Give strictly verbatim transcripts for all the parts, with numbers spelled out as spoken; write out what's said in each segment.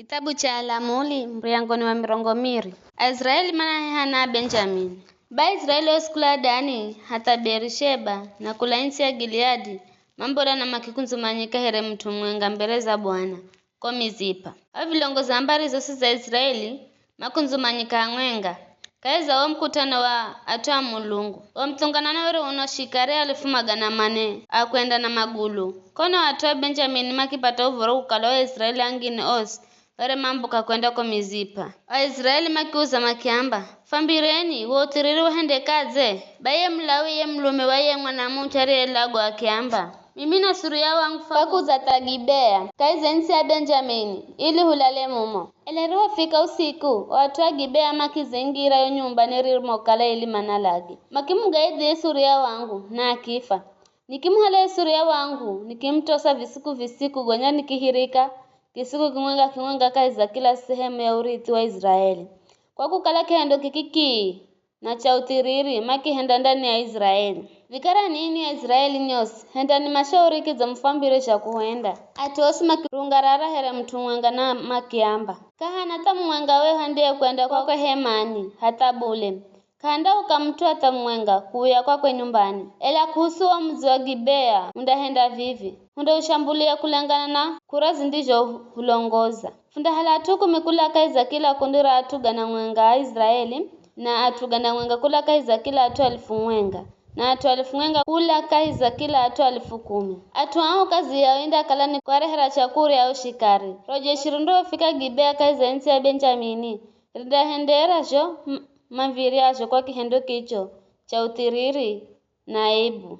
Kitabu cha Alamuli, muriyangoni wa mirongo miri. Aisraeli manahehana Abenjamini. Bai Aisraeli osi kula Dani hatha Beerisheba, na kula ntsi ya Gileadi, mambola na makikundzumanyika here mut'u mumwenga mbere za Bwana, ko Mizipa. Ao vilongozi a mbari zosi za Aisraeli makundzumanyika hamwenga kahi za wo mukutano wa at'u a Mulungu. Wo muthunganano were uno shikari alifu magana mane a kwenda na magulu. Kono at'u a Benjamini makipata uv̱oro kukala o Aisraeli angine osi were mambuka kwenda ko Mizipa. Aisraeli makiuza makiamba, "Fwambireni, wo uthiriri wahendekadze?" Bai ye Mulawi ye mulume wa ye mwanamuche ariyelagwa akiamba, "Mimi na suria wangu fwakudza tha Gibea, kahi za ntsi ya Benjamini, ili hulale mumo." Ela irihofika usiku, o at'u a Gibea makizingira yo nyumba nirimokala ili manalage. Makimugaidhi ye suria wangu, na akifa. Nikimuhala ye suria wangu, nikimutosa visiku visiku, gonya nikihirika kisiku kimwenga kimwenga kahi za kila sehemu ya urithi wa Israeli. Kwa kukala kihendo kiki kii na cha uthiriri makihenda ndani ya Israeli. Vikara ninwi Aisraeli nyosi, hendani mashauri kidza mufwambire zha kuhenda. At'u osi makirungarara here mut'u mumwenga na makiamba, "K'ahana tha mumwenga wehu andiyekwenda kwakwe hemani hatha bule. K'ahandauka mut'u hatha mumwenga kuuya kwakwe nyumbani. Ela kuhusu wo mudzi wa Gibea, hundahenda vivi. Hundaushambulia kulengana na kura zindizhohulongoza. Fundahala at'u kumi kula kahi za kila kundi ra at'u gana mwenga a Israeli, na at'u gana mwenga kula kahi za kila at'u alifu mwenga, na at'u alifu mwenga kula kahi za kila at'u alifu kumi. At'u ao kazi yao indakala ni kwarehera chakurya ao shikari. Ro jeshi rindofika Gibea kahi za ntsi ya Benjamini, rindahendera zho m- mav̱iryazho kwa kihendo kicho cha uthiriri na aibu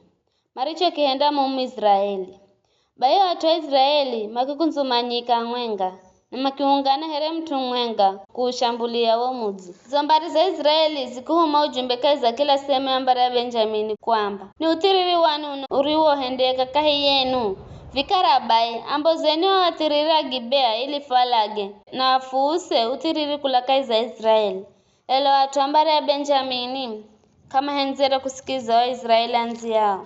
marichokihenda mumu Israeli." Bai o at'u a Israeli makikundzumanyika hamwenga, na makiungana here mut'u mumwenga kuushambulia wo mudzi. Zo mbari za Israeli zikihuma ujumbe kahi za kila sehemu ya mbari ya Benjamini kuamba, "Ni uthiriri wani uno uriwohendeka kahi yenu? Vikara bai, ambozeni o athiriri a Gibea ili fwalage, na afuuse uthiriri kula kahi za Israeli." Ela o at'u a mbari ya Benjamini k'amahendzere kusikiza o Aisraeli andziyao.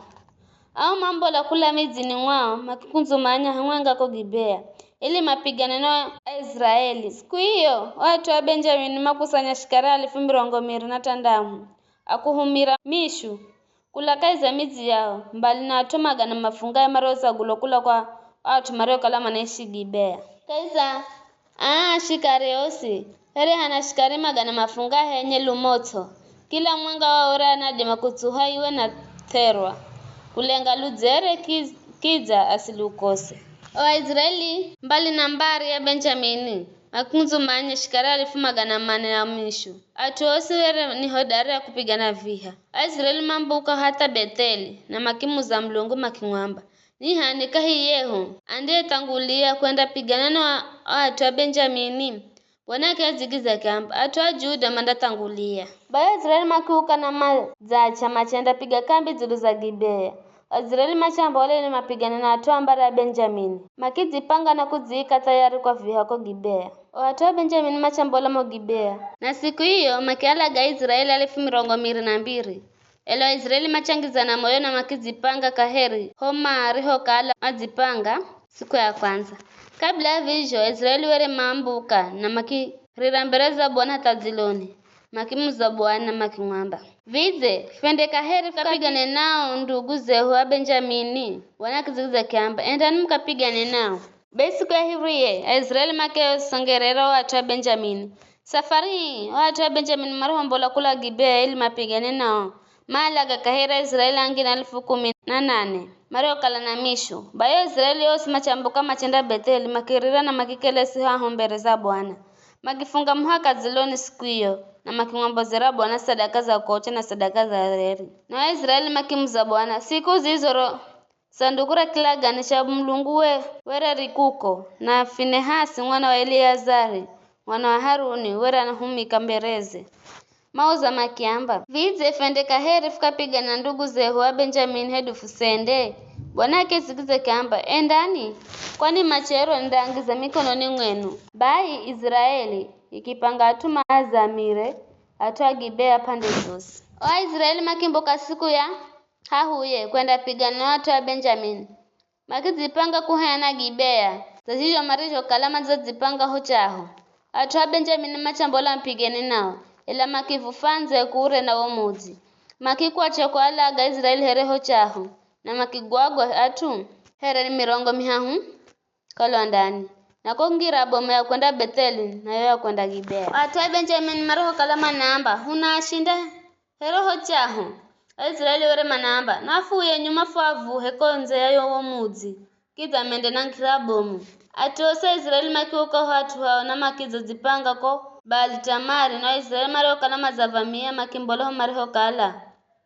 Ao mambola kula midzini mwao makikundzumanya hamwenga ko Gibea, ili mapigane na Aisraeli. Siku iyo, o at'u a Benjamini makusanya shikari alifu mirongo miri na tandahu, a kuhumira mishu kula kahi za midzi yao, mbali na at'u magana mafungahe mariotsagulwa kula kwa o at'u mariokala manaishi Gibea. Kahi za aa shikari osi, here hana shikari magana mafungahe enye lumotso, kila mumwenga wao were anadima kutsuha iwe na th'erwa, kulenga ludzere ki- kidza asilukose. O Aisraeli, mbali na mbari ya Benjamini, makundzumanya shikari alifu magana mane na mishu. At'u osi were ni hodari ya kupigana viha. Aisraeli mambuka hatha Betheli, na makimuza Mulungu makimwamba, "Ni h'ani kahi yehu andiyethangulia kwendapigana na o at'u a Benjamini?" Bwana akiadzigiza akiamba, "At'u a Juda mandathangulia." Bai Aisraeli makiuka na madzacha machendapiga kambi dzulu za Gibea. Aisraeli machamba ole ili mapigane na at'u a mbari ya Benjamini. Makidzipanga na kudziika thayari kwa viha ko Gibea. O at'u a Benjamini machambola mo Gibea. Na siku iyo makialaga Aisraeli alifu mirongo miri na mbiri. Ela Aisraeli machangizana moyo na makidzipanga kaheri ho maarihokala madzipanga siku ya kwandza. Kabila ya vizho, Aisraeli were maambuka na makirira mbere za Bwana hatha dziloni, makimuza Bwana makimwamba, "Vidze fende kaheri fukapigane nao ndugu zehu a Benjamini?" Bwana akidzigiza akiamba, "Endani mukapigane nao." Be siku ya hiriye, Aisraeli makesongerera o at'u a Benjamini. Safari ii, o at'u a Benjamini marihombola kula Gibea ili mapigane nao, maalaga kaheri Aisraeli angine alifu kumi na nane, mariokala na mishu. Bai Aisraeli osi machambuka machenda Betheli, makirira na makikelesi haho mbere za Bwana. Makifunga muhaka dziloni siku iyo, na makimwambozera Bwana sadaka za koche na sadaka za reri. Na Aisraeli makimuza Bwana, "Siku zizo ro Sanduku ra kilagane cha Mulungu we, were ri kuko, na Finehasi mwana wa Eliazari, mwana wa Haruni, were anahumika mbereze." Mauza makiamba, "Vidze fende kaheri fukapigane na ndugu zehu a Benjamini hedu fusende?" Bwana akidzigiza akiamba, "Endani, kwani machero nindaangiza mikononi mwenu." Bai Iziraeli ikipanga at'u maazamire at'u a Gibea pande zosi. O Aiziraeli makimbuka siku ya hahuye kwendapigana na at'u a Benjamini. Makidzipanga kuhena Gibea, Dza zhizho marizhokala madzadzipanga ho chaho, at'u a Benjamini machambola mapigane nao, ela makivufa ndze kure na wo mudzi. Makikwacha kualaga Aiziraeli here ho chaho, na makigwagwa at'u here ni mirongo mihahu ko lwandani, na ko ngira bomu ya kwenda Betheli, na yo ya kwenda Gibea. At'u a Benjamini marihokala manaamba, "Hunaashinda here ho chaho," Aiziraeli were manaamba, "Nafuuye nyuma fuavuhe ko ndze ya yo wo mudzi, kidza mende na ngira bomu." At'u osi a Aiziraeli makiuka ho at'u hao na makidzadzipanga ko Baali-Tamari, na Aiziraeli mariokala madzavamia makimbola ho marihokala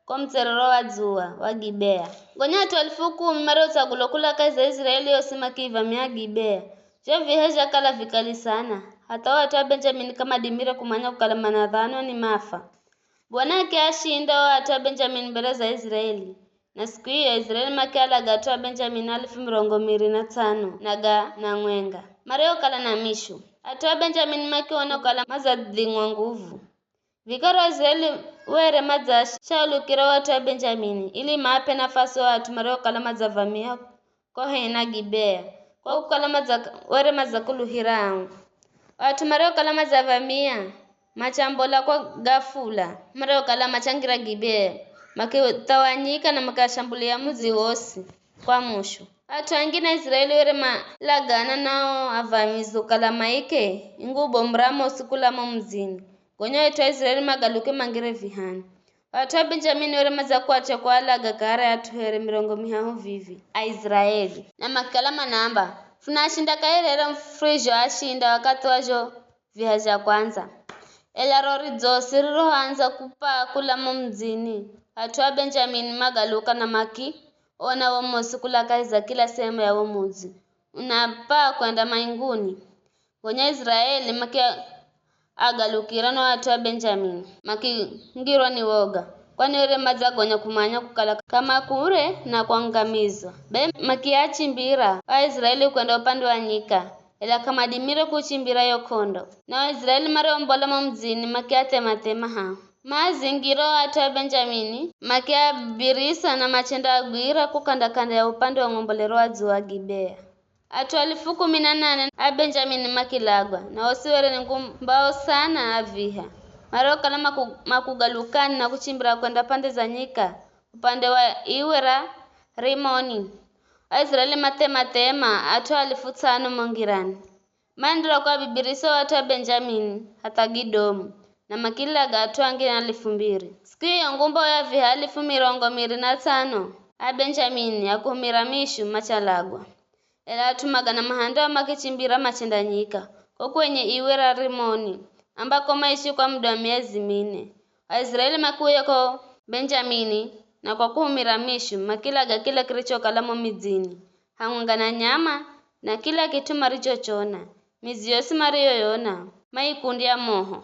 ko mutserero wa dzuwa wa Gibea. Gonya at'u alifu kumi mariotsagulwa kula kahi za Aiziraeli osi makiivamia Gibea. Zho viha zhakala vikali sana, hatha o at'u a Benjamini k'amadimire kumanya kukala manadhanwa ni mafa. Bwana akiashinda o at'u a Benjamini mbere za Aiziraeli, na siku iyo Aiziraeli makialaga at'u a Benjamini alifu mirongo miri na tsano na ga na mwenga, mariokala na mishu. At'u a Benjamini makiona kukala madzadhingwa nguvu. Vikara Aiziraeli were madzashaulukira o at'u a Benjamini, ili maap'e nafasi o at'u mariokala madzavamia ko hehi na Gibea, kwa kukala madza-, were madzakuluhira ao. O at'u mariokala madzavamia, machambola kwa gafula, mariokala machangira Gibea, makithawanyika na makashambulia mudzi wosi kwa mushu. At'u angine a Aiziraeli were malagana na o avamizi kukala maike ingubo muramosi kula mo mudzini, gonya o at'u a Aiziraeli magaluke mangire vihani. At'u a Benjamini were madzakwacha kualaga kare at'u here mirongo mihahu vivi Aiziraeli, na makikala manaamba, "Funaashinda kaheri here furizhoashinda wakathi wa zho viha zha kwandza." Ela ro ridzosi ririhoandza kupaa kula mo mudzini, at'u a Benjamini magaluka na makiona wo mosi kula kahi za kila sehemu ya wo mudzi unapaa kwenda mainguni. Gonya Aiziraeli makiagalukira no at'u a Benjamini, makingirwa ni woga, kwani were madzagonya kumanya kukala kama kure na kwangamizwa. Be makiachimbira o Aiziraeli kwenda upande wa nyika, ela k'amadimire kuchimbira yo k'ondo. Na o Aiziraeli mariombola mo mudzini makiathema-thema haho. Maazingira o at'u a Benjamini, makiabirisa na machendaagwira ko kanda-kanda ya upande wa ng'ombolero wa dzuwa wa Gibea. At'u alifu kumi na nane a Benjamini makilagwa, na osi were ni ngumbao sana a viha, mariokala maku-, makugalukani na kuchimbira kwenda pande za nyika, upande wa iwe ra Rimoni. Aiziraeli mathema-thema at'u alifu tsano mo ngirani. Maenderera kuabibirisa o at'u a Benjamini hatha Gidomu, na makilaga at'u angine alifu mbiri. Siku iyo ngumbao ya viha alifu mirongo miri na tsano a Benjamini a kuhumira mishu machalagwa. Ela at'u magana mahandao makichimbira machendanyika ko kwenye iwe ra Rimoni, ambako maishi kwa muda wa miezi mine. Aiziraeli makiuya ko Benjamini na kwa kuhumira mishu makilaga kila kirichokala mo midzini, hamwenga na nyama na kila kit'u marichochona. Midzi yosi mariyoyona maikundya moho.